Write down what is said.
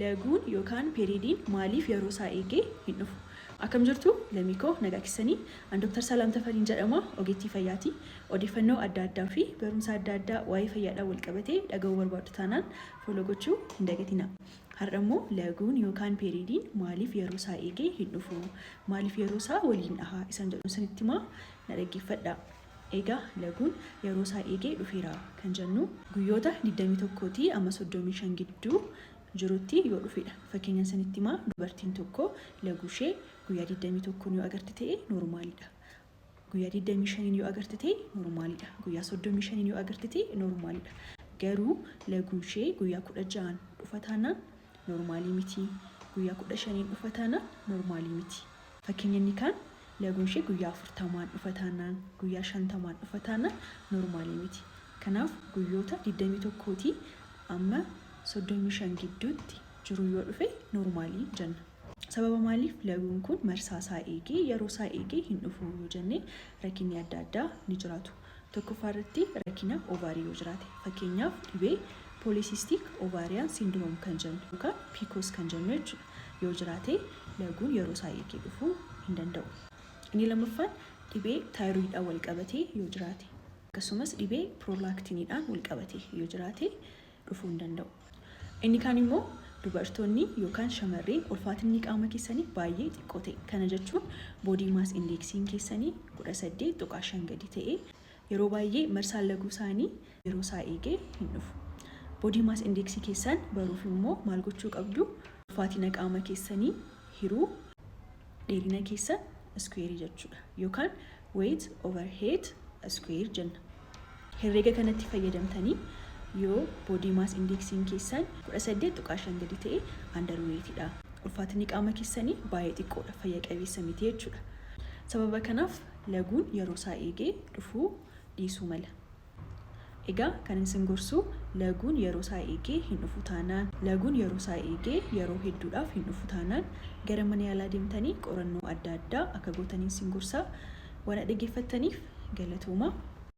Laguun yookaan periodiin maaliif yeroo isaa eegee hin dhufu? Akkam jirtu lammii koo, nagaa keessanii? An Dr. Salaam Tafariin jedhama, ogeettii fayyaati. Odeeffannoo adda addaa fi barumsa adda addaa waa'ee fayyaadhaan wal qabatee dhaga'uu barbaaddu taanaan follow gochuu hin dagatina. Har'a immoo laguun yookaan periodiin maaliif yeroo isaa eegee hin dhufu? Maaliif yeroo isaa waliin dhaha? Isaan jedhuun sanitti himaa, na dhaggeeffadha. Egaa laguun yeroo isaa eegee dhufeera kan jennu guyyoota 21tii amma 35 gidduu jirutti yoo dhufedha. Fakkeenyaan sanitti himaa, dubartiin tokko laguu ishee guyyaa 21 yoo agarte ta'e normalidha. Guyyaa 25 yoo agarte ta'e normalidha. Guyyaa 35 yoo agarte ta'e normalidha. Garuu laguun ishee guyyaa 16 dhufa taanaan normalii miti. Guyyaa 15 dhufa taanaan normalii miti. Fakkeenya inni kaan, laguun ishee guyyaa 40n dhufa taanaan, guyyaa 50n dhufa taanaan normalii miti. Kanaaf guyyoota 21tii amma 35 gidduutti jiru yoo dhufe normalii jenna. Sababa maaliif laguun kun marsaa isaa eegee, yeroo isaa eegee hin dhufu yoo jenne, rakkinni adda addaa ni jiraatu. Tokkoffaa irratti rakkina ovary yoo jiraate, fakkeenyaaf dhibee polycystic ovarian syndrome kan jennu yookaan PCOS kan jennu jechuudha, yoo jiraate laguun yeroo isaa eegee dhufuu hin danda'u. Inni lammaffaan dhibee thyroidhaan wal qabatee yoo jiraate, akkasumas dhibee prolactiniidhaan wal qabatee yoo jiraate dhufuu hin danda'u. Inni kaan immoo dubartoonni yookaan shamarreen ulfaatinni qaama keessanii baay'ee xiqqoo ta'e. Kana jechuun body mass indexiin keessanii 18.5 gadi ta'e, yeroo baay'ee marsaan laguu isaanii yeroo isaa eegee hin dhufu. Body mass indexii keessan baruuf immoo maal gochuu qabdu? Ulfaatina qaama keessanii hiruu dheerina keessan square jechuudha. Yookaan weight over height square jenna. Herreega kanatti fayyadamtanii yoo body mass indexiin keessan 18.5 gadi ta'e underweightidha. Ulfaatinni qaama keessanii baay'ee xiqqoodha, fayya qabeessa miti jechuudha. Sababa kanaaf laguun yeroo isaa eegee dhufuu dhiisuu mala. Egaa kan isin gorsu, laguun yeroo isaa eegee hin dhufu taanaan, laguun yeroo isaa eegee yeroo hedduudhaaf hin dhufu taanaan, gara mana yaalaa deemtanii qorannoo adda addaa akka gootaniin isin gorsa. Waan dhaggeeffattaniif galatooma.